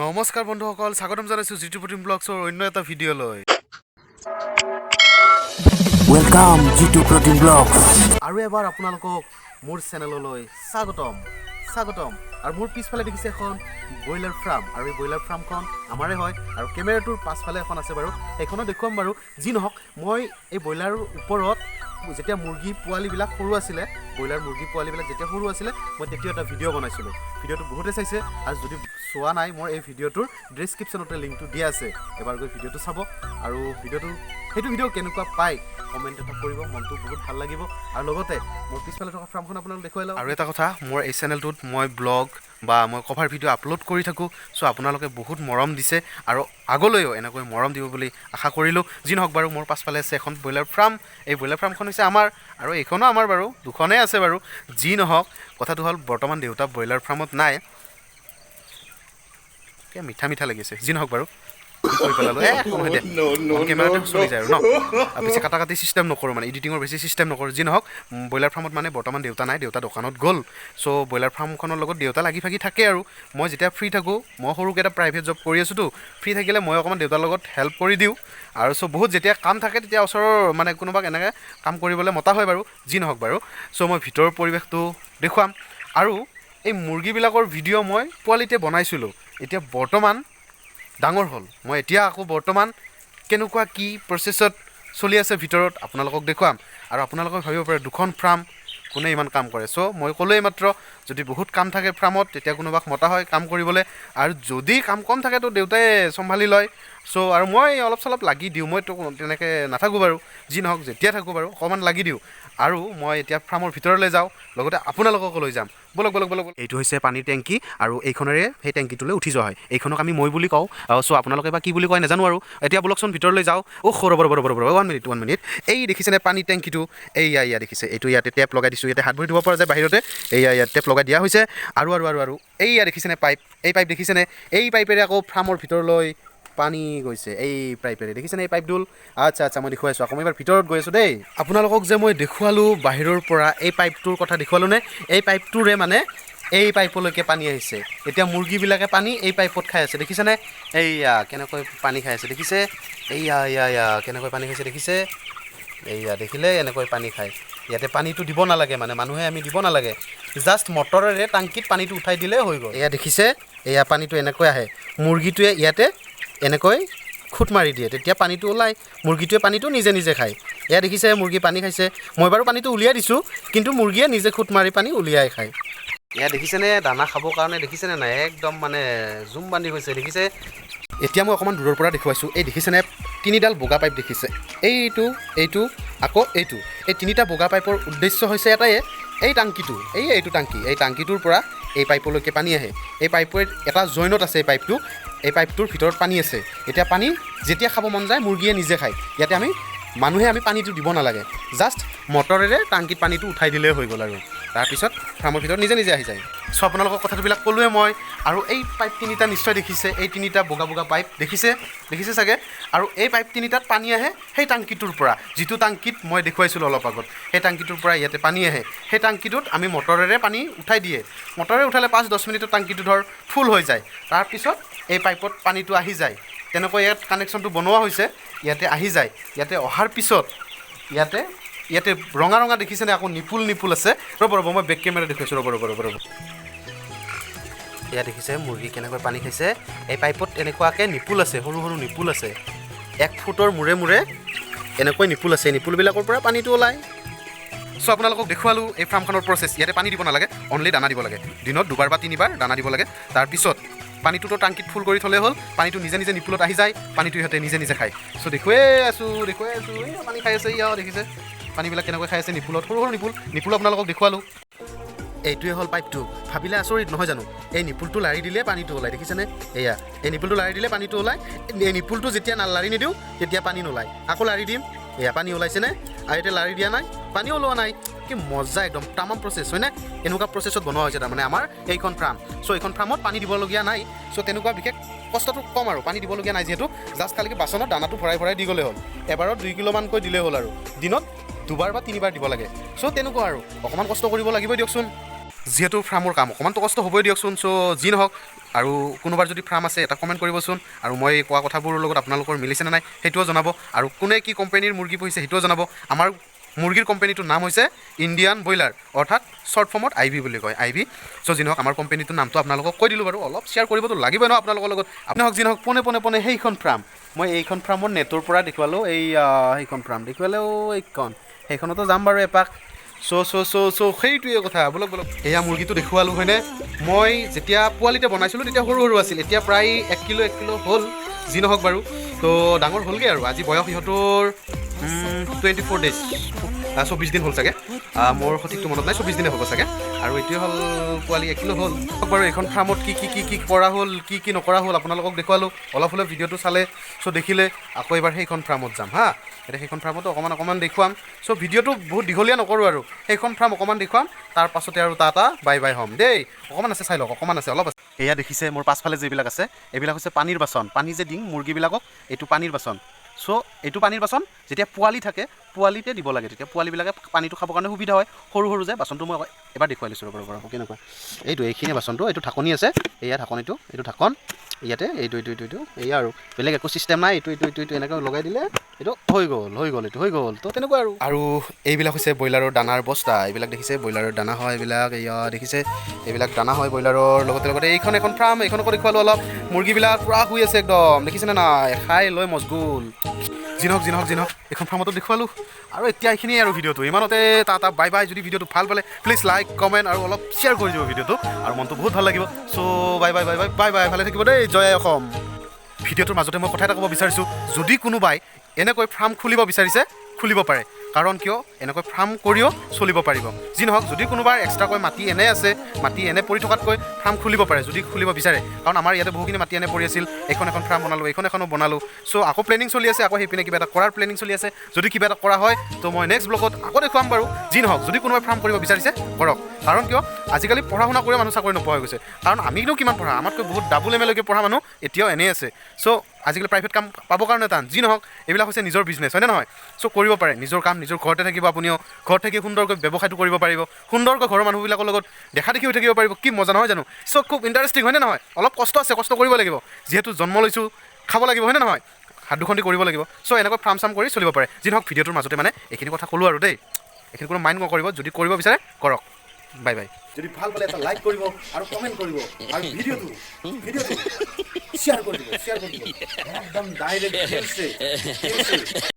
নমস্কাৰ বন্ধুসকল, স্বাগতম জনাইছোঁ জিতু প্ৰতিম ব্লগছৰ অন্য এটা ভিডিঅ'লৈ। Welcome Jitu Pratim Vlogs. আৰু এবাৰ আপোনালোকক মোৰ চেনেললৈ স্বাগতম স্বাগতম। আৰু মোৰ পিছফালে দেখিছে এখন ব্ৰইলাৰ ফাৰ্ম আৰু এই ব্ৰইলাৰ ফাৰ্মখন আমাৰে হয় আৰু কেমেৰাটোৰ পাছফালে এখন আছে বাৰু, সেইখনো দেখুৱাম বাৰু। যি নহওক, মই এই ব্ৰইলাৰৰ ওপৰত যেতিয়া মুৰ্গী পোৱালিবিলাক সৰু আছিলে, ব্ৰইলাৰ মুৰ্গী পোৱালিবিলাক যেতিয়া সৰু আছিলে, মই তেতিয়া এটা ভিডিঅ' বনাইছিলোঁ। ভিডিঅ'টো বহুতে চাইছে আৰু যদি চোৱা নাই, মোৰ এই ভিডিঅ'টোৰ ডেছক্ৰিপশ্যনতে লিংকটো দিয়া আছে, এবাৰ গৈ ভিডিঅ'টো চাব আৰু ভিডিঅ'টো সেইটো ভিডিঅ' কেনেকুৱা পায় কমেণ্ট এটা কৰিব, মনটো বহুত ভাল লাগিব। আৰু লগতে মোৰ পিছফালে থকা ফাৰ্মখন আপোনালোক দেখুৱাই লওঁ। আৰু এটা কথা, মোৰ এই চেনেলটোত মই ব্লগ বা মই কভাৰ ভিডিঅ' আপলোড কৰি থাকোঁ। চ' আপোনালোকে বহুত মৰম দিছে আৰু আগলৈও এনেকৈ মৰম দিব বুলি আশা কৰিলোঁ। যি নহওক বাৰু, মোৰ পাছফালে আছে এখন ব্ৰইলাৰ ফাৰ্ম। এই ব্ৰইলাৰ ফাৰ্মখন হৈছে আমাৰ আৰু এইখনো আমাৰ বাৰু, দুখনেই আছে বাৰু। যি নহওক, কথাটো হ'ল বৰ্তমান দেউতা ব্ৰইলাৰ ফাৰ্মত নাই। মিঠা মিঠা লাগিছে। যি নহওক বাৰু, কি কৰি পেলালোঁ, একো নহয় দে, কেমেৰাতে চলি যায় আৰু ন। আৰু বেছি কাটা কাটি চিষ্টেম নকৰোঁ, মানে এডিটিঙৰ বেছি চিষ্টেম নকৰোঁ। যি নহওক, ব্ৰইলাৰ ফাৰ্মত মানে বৰ্তমান দেউতা নাই, দেউতা দোকানত গ'ল। চ' ব্ৰইলাৰ ফাৰ্মখনৰ লগত দেউতা লাগি ভাগি থাকে আৰু মই যেতিয়া ফ্ৰী থাকোঁ, মই সৰুকৈ এটা প্ৰাইভেট জব কৰি আছোঁতো, ফ্ৰী থাকিলে মই অকণমান দেউতাৰ লগত হেল্প কৰি দিওঁ। আৰু চ' বহুত যেতিয়া কাম থাকে, তেতিয়া ওচৰৰ মানে কোনোবাক এনেকৈ কাম কৰিবলৈ মতা হয় বাৰু। যি নহওক বাৰু, চ' মই ভিতৰৰ পৰিৱেশটো দেখুৱাম। আৰু এই মুৰ্গীবিলাকৰ ভিডিঅ' মই পোৱালিতে বনাইছিলোঁ, এতিয়া বৰ্তমান ডাঙৰ হ'ল। মই এতিয়া আকৌ বৰ্তমান কেনেকুৱা কি প্ৰচেছত চলি আছে ভিতৰত আপোনালোকক দেখুৱাম। আৰু আপোনালোকে ভাবিব পাৰে, দুখন ফাৰ্ম, কোনে ইমান কাম কৰে? চ' মই ক'লোৱেই মাত্ৰ, যদি বহুত কাম থাকে ফাৰ্মত, তেতিয়া কোনোবাক মতা হয় কাম কৰিবলৈ আৰু যদি কাম কম থাকে তো দেউতাই চম্ভালি লয়। চ' আৰু মই অলপ চলপ লাগি দিওঁ, মইতো তেনেকৈ নাথাকোঁ বাৰু। যি নহওক, যেতিয়া থাকোঁ বাৰু অকণমান লাগি দিওঁ। আৰু মই এতিয়া ফাৰ্মৰ ভিতৰলৈ যাওঁ, লগতে আপোনালোককো লৈ যাম। ব'লক ব'লক ব'লক। এইটো হৈছে পানীৰ টেংকি আৰু এইখনেৰে সেই টেংকিটোলৈ উঠি যোৱা হয়। এইখনক আমি মই বুলি কওঁ। চ' আপোনালোকে বা কি বুলি কয় নাজানো। আৰু এতিয়া ব'লকচোন ভিতৰলৈ যাওঁ। অ' ৰ'ব ৰ'ব ৰ'ব ৰ'ব, ওৱান মিনিট, ওৱান মিনিট। এই দেখিছেনে পানীৰ টেংকিটো? এইয়া ইয়া দেখিছে, এইটো ইয়াতে টেপ লগাই দিছোঁ। ইয়াতে হাত ভৰি ধুব পৰা যায় বাহিৰতে। এইয়া ইয়াত টেপ লগাই দিয়া হৈছে। আৰু আৰু আৰু আৰু এইয়া দেখিছেনে পাইপ? এই পাইপ দেখিছেনে? এই পাইপেৰে আকৌ ফাৰ্মৰ ভিতৰলৈ পানী গৈছে এই পাইপেৰে। দেখিছেনে এই পাইপডোল? আচ্ছা, মই দেখুৱাই আছোঁ আকৌ। মই এবাৰ ভিতৰত গৈ আছোঁ দেই। আপোনালোকক যে মই দেখুৱালোঁ বাহিৰৰ পৰা, এই পাইপটোৰ কথা দেখুৱালোঁ নে? এই পাইপটোৰে মানে এই পাইপলৈকে পানী আহিছে। এতিয়া মুৰ্গীবিলাকে পানী এই পাইপত খাই আছে, দেখিছেনে? এইয়া কেনেকৈ পানী খাই আছে দেখিছে? এইয়া ইয়া ইয়া কেনেকৈ পানী খাইছে দেখিছে? এইয়া দেখিলে, এনেকৈ পানী খায়। ইয়াতে পানীটো দিব নালাগে, মানে মানুহে আমি দিব নালাগে, জাষ্ট মটৰেৰে টাংকিত পানীটো উঠাই দিলে হৈ গ'ল। এয়া দেখিছে, এয়া পানীটো এনেকৈ আহে। মুৰ্গীটোৱে ইয়াতে এনেকৈ খুট মাৰি দিয়ে, তেতিয়া পানীটো ওলায়। মুৰ্গীটোৱে পানীটো নিজে নিজে খায়। এয়া দেখিছে, মুৰ্গী পানী খাইছে। মই বাৰু পানীটো উলিয়াই দিছোঁ, কিন্তু মুৰ্গীয়ে নিজে খুট মাৰি পানী উলিয়াই খায়। এয়া দেখিছেনে, দানা খাবৰ কাৰণে দেখিছেনে নাই, একদম মানে জুম বান্ধি গৈছে, দেখিছে? এতিয়া মই অকণমান দূৰৰ পৰা দেখুৱাইছোঁ। এই দেখিছেনে তিনিডাল বগা পাইপ দেখিছে? এইটো, এইটো, আকৌ এইটো। এই তিনিটা বগা পাইপৰ উদ্দেশ্য হৈছে এটাই, এই টাংকিটো, এইটো টাংকি, এই টাংকিটোৰ পৰা এই পাইপলৈকে পানী আহে। এই পাইপৰ এটা জইনত আছে এই পাইপটো, এই পাইপটোৰ ভিতৰত পানী আছে। এতিয়া পানী যেতিয়া খাব মন যায়, মুৰ্গীয়ে নিজে খায়। ইয়াতে আমি মানুহে আমি পানীটো দিব নালাগে, জাষ্ট মটৰেৰে টাংকিত পানীটো উঠাই দিলেই হৈ গ'ল আৰু তাৰপিছত ফাৰ্মৰ ভিতৰত নিজে নিজে আহি যায়। চ' আপোনালোকক কথাবিলাক ক'লোৱে মই। আৰু এই পাইপ তিনিটা নিশ্চয় দেখিছে, এই তিনিটা বগা বগা পাইপ দেখিছে, দেখিছে চাগে? আৰু এই পাইপ তিনিটাত পানী আহে সেই টাংকিটোৰ পৰা, যিটো টাংকিত মই দেখুৱাইছিলোঁ অলপ আগত, সেই টাংকিটোৰ পৰা ইয়াতে পানী আহে। সেই টাংকিটোত আমি মটৰেৰে পানী উঠাই দিয়ে। মটৰেৰে উঠালে 5-10 মিনিটত টাংকিটো ধৰ ফুল হৈ যায়। তাৰপিছত এই পাইপত পানীটো আহি যায়। তেনেকৈ ইয়াত কানেকশ্যনটো বনোৱা হৈছে, ইয়াতে আহি যায়। ইয়াতে অহাৰ পিছত ইয়াতে ৰঙা ৰঙা দেখিছেনে আকৌ নিপুল নিপুল আছে? ৰ'ব ৰ'ব, মই বেক কেমেৰা দেখুৱাইছোঁ। ৰ'ব ৰ'ব ৰ'ব ৰ'ব। এয়া দেখিছে, মুৰ্গী কেনেকৈ পানী খাইছে? এই পাইপত এনেকুৱাকৈ নিপুল আছে, সৰু সৰু নিপুল আছে। 1 ফুটৰ মূৰে মূৰে এনেকৈ নিপুল আছে, এই নিপুলবিলাকৰ পৰা পানীটো ওলায়। চ' আপোনালোকক দেখুৱালোঁ এই ফাৰ্মখনৰ প্ৰচেছ। ইয়াতে পানী দিব নালাগে, অনলি দানা দিব লাগে। দিনত দুবাৰ বা তিনিবাৰ দানা দিব লাগে। তাৰপিছত পানীটোতো টাংকিত ফুল কৰি থ'লেই হ'ল, পানীটো নিজে নিজে নিপুলত আহি যায়, পানীটো ইহঁতে নিজে নিজে খায়। চ' দেখুৱাই আছোঁ, দেখুৱাই আছোঁ। এই পানী খাই আছে। ইয়া দেখিছে, পানীবিলাক কেনেকৈ খাই আছে নিপুলত, সৰু সৰু নিপুল। নিপুল আপোনালোকক দেখুৱালোঁ। এইটোৱে হ'ল পাইপটো। ভাবিলে আচৰিত নহয় জানো? এই নিপুলটো লাৰি দিলে পানীটো ওলায়, দেখিছেনে? এয়া এই নিপুলটো লাৰি দিলে পানীটো ওলায়। এই নিপুলটো যেতিয়া লাৰি নিদিওঁ, তেতিয়া পানী নোলায়। আকৌ লাৰি দিম, এয়া পানী ওলাইছেনে? আৰু এতিয়া লাৰি দিয়া নাই, পানী ওলোৱা নাই। কি মজা, একদম তামাম প্ৰচেছ হয়নে? এনেকুৱা প্ৰচেছত বনোৱা হৈছে তাৰমানে আমাৰ এইখন ফাৰ্ম। চ' এইখন ফাৰ্মত পানী দিবলগীয়া নাই। চ' তেনেকুৱা বিশেষ কষ্টটো কম আৰু পানী দিবলগীয়া নাই যিহেতু, জাষ্ট খালি বাচনত দানাটো ভৰাই ভৰাই দি গ'লেই হ'ল। এবাৰত 2 কিলোমানকৈ দিলেই হ'ল আৰু দিনত দুবাৰ বা তিনিবাৰ দিব লাগে। চ' তেনেকুৱা আৰু অকণমান কষ্ট কৰিব লাগিব দিয়কচোন। যিহেতু ফাৰ্মৰ কাম অকণমানতো কষ্ট হ'বই দিয়কচোন। চ' যি নহওক, আৰু কোনোবাৰ যদি ফাৰ্ম আছে, এটা কমেণ্ট কৰিবচোন। আৰু মই কোৱা কথাবোৰৰ লগত আপোনালোকৰ মিলিছেনে নাই সেইটোও জনাব। আৰু কোনে কি কোম্পানীৰ মুৰ্গী পুহিছে সেইটোও জনাব। আমাৰ মুৰ্গীৰ কোম্পানীটোৰ নাম হৈছে ইণ্ডিয়ান ব্ৰইলাৰ, অৰ্থাৎ শ্বৰ্ট ফৰ্মত আই বি বুলি কয়, আই বি। চ' যি নহওক, আমাৰ কোম্পানীটোৰ নামটো আপোনালোকক কৈ দিলোঁ বাৰু। অলপ শ্বেয়াৰ কৰিবতো লাগিবই ন আপোনালোকৰ লগত। নহওক, যি নহওক, পোনে পোনে পোনে সেইখন ফাৰ্ম, মই এইখন ফাৰ্মৰ নেটৰ পৰা দেখুৱালোঁ। এই সেইখন ফাৰ্ম দেখুৱালেও এইখন, সেইখনতো যাম বাৰু এপাক। চ' চ' চ' চ' সেইটোৱে কথা। ব'লক ব'লক। এয়া মুৰ্গীটো দেখুৱালোঁ, হয়নে? মই যেতিয়া পোৱালিতে বনাইছিলোঁ তেতিয়া সৰু সৰু আছিল, এতিয়া প্ৰায় 1 কিলো 1 কিলো হ'ল। যি নহওক বাৰু, তো ডাঙৰ হ'লগৈ আৰু আজি বয়স ইহঁতৰ 24 ডেইজ, 24 দিন হ'ল চাগে। মোৰ সঠিকটো মনত নাই, 24 দিনে হ'ব চাগে। আৰু এইটোৱে হ'ল পোৱালি, 1 কিলো হ'ল বাৰু। এইখন ফাৰ্মত কি কি কি কি কৰা হ'ল, কি কি নকৰা হ'ল আপোনালোকক দেখুৱালোঁ। অলপ হ'লেও ভিডিঅ'টো চালে, চ' দেখিলে। আকৌ এবাৰ সেইখন ফাৰ্মত যাম। হা, এতিয়া সেইখন ফাৰ্মতো অকণমান অকণমান দেখুৱাম। চ' ভিডিঅ'টো বহুত দীঘলীয়া নকৰোঁ আৰু সেইখন ফাৰ্ম অকণমান দেখুৱাম, তাৰ পাছতে আৰু টাটা বাই বাই হ'ম দেই। অকণমান আছে, চাই লওক, অকণমান আছে, অলপ আছে। এয়া দেখিছে, মোৰ পাছফালে যিবিলাক আছে এইবিলাক হৈছে পানীৰ বাচন। পানী যে দিওঁ মুৰ্গীবিলাকক, এইটো পানীৰ বাচন। চ' এইটো পানীৰ বাচন যেতিয়া পোৱালি থাকে, পোৱালিতে দিব লাগে, তেতিয়া পোৱালিবিলাকে পানীটো খাবৰ কাৰণে সুবিধা হয়। সৰু সৰু যে বাচনটো, মই এবাৰ দেখুৱাই লৈছোঁ, ৰ'ব ৰ'ব ৰ'ব। কেনেকুৱা এইটো, এইখিনিয়ে বাচনটো। এইটো ঢাকনি আছে, এয়া ঢাকনিটো, এইটো ঢাকন ইয়াতে, এইটো এইটো এইটো এইটো, এয়া। আৰু বেলেগ একো চিষ্টেম নাই। এইটো এইটো এইটো এইটো এনেকৈ লগাই দিলে এইটো হৈ গ'ল, হৈ গ'ল, এইটো হৈ গ'ল। তো তেনেকুৱা আৰু। আৰু এইবিলাক হৈছে ব্ৰইলাৰৰ দানাৰ বস্তা। এইবিলাক দেখিছে, ব্ৰইলাৰৰ দানা হয় এইবিলাক। এয়া দেখিছে, এইবিলাক দানা হয় ব্ৰইলাৰৰ। লগতে লগতে এইখন এখন ফাৰ্ম, এইখনকো দেখুৱালোঁ অলপ। মুৰ্গীবিলাক পূৰা শুই আছে একদম, দেখিছেনে নাই? খাই লৈ মজগুল। যি নহওক, যি নহওক, যি নহওক, এইখন ফাৰ্মতো দেখুৱালোঁ। আৰু এতিয়া এইখিনিয়ে আৰু ভিডিঅ'টো ইমানতে, টাটা বাই বাই। যদি ভিডিঅ'টো ভাল পালে প্লিজ লাইক, কমেণ্ট আৰু অলপ শ্বেয়াৰ কৰি দিব ভিডিঅ'টো আৰু মনটো বহুত ভাল লাগিব। চ' bye bye bye bye bye bye, ভালে থাকিব দেই, জয় আই অসম। ভিডিঅ'টোৰ মাজতে মই কথা এটা ক'ব বিচাৰিছোঁ, যদি কোনোবাই এনেকৈ ফাৰ্ম খুলিব বিচাৰিছে, খুলিব পাৰে। কাৰণ কিয়, এনেকৈ ফাৰ্ম কৰিও চলিব পাৰিব। যি নহওক, যদি কোনোবাৰ এক্সট্ৰাকৈ মাটি এনে আছে, মাটি এনে পৰি থকাতকৈ ফাৰ্ম খুলিব পাৰে যদি খুলিব বিচাৰে। কাৰণ আমাৰ ইয়াতে বহুখিনি মাটি এনে পৰি আছিল। এইখন এখন ফাৰ্ম বনালোঁ, এইখন এখনো বনালোঁ। চ' আকৌ প্লেনিং চলি আছে, আকৌ সেইপিনে কিবা এটা কৰাৰ প্লেনিং চলি আছে। যদি কিবা এটা কৰা হয় তো মই নেক্সট ব্লগত আকৌ দেখুৱাম বাৰু। যি নহওক, যদি কোনোবাই ফাৰ্ম কৰিব বিচাৰিছে, কৰক। কাৰণ কিয়, আজিকালি পঢ়া শুনা কৰি মানুহ চাকৰি নোপোৱা হৈ গৈছে। কাৰণ আমিনো কিমান পঢ়া, আমাতকৈ বহুত ডাবুল এম এলৈকে পঢ়া মানুহ এতিয়াও এনেই আছে। চ' আজিকালি প্ৰাইভেট কাম পাবৰ কাৰণে টান। যি নহওক, এইবিলাক হৈছে নিজৰ বিজনেছ, হয়নে নহয়? চ' কৰিব পাৰে নিজৰ কাম, নিজৰ ঘৰতে থাকিব আপুনিও, ঘৰত থাকি সুন্দৰকৈ ব্যৱসায়টো কৰিব পাৰিব, সুন্দৰকৈ ঘৰৰ মানুহবিলাকৰ লগত দেখা দেখি হৈ থাকিব পাৰিব। কি মজা নহয় জানো? চ' খুব ইণ্টাৰেষ্টিং, হয়নে নহয়? অলপ কষ্ট আছে, কষ্ট কৰিব লাগিব। যিহেতু জন্ম লৈছোঁ, খাব লাগিব, হয়নে নহয়? হাত দুখন দি কৰিব লাগিব। চ' এনেকৈ ফাৰ্ম চাৰ্ম কৰি চলিব পাৰে। যি নহওক, ভিডিঅ'টোৰ মাজতে মানে এইখিনি কথা ক'লোঁ আৰু দেই। এইখিনি কোনো মাইণ্ড নকৰিব, যদি কৰিব বিচাৰে কৰক। Bye bye. যদি ভাল পালে এটা লাইক কৰিব আৰু কমেণ্ট কৰিব আৰু ভিডিঅ'টো শ্বেয়াৰ কৰি দিব, শ্বেয়াৰ কৰি দিব একদম ডাইৰেক্ট।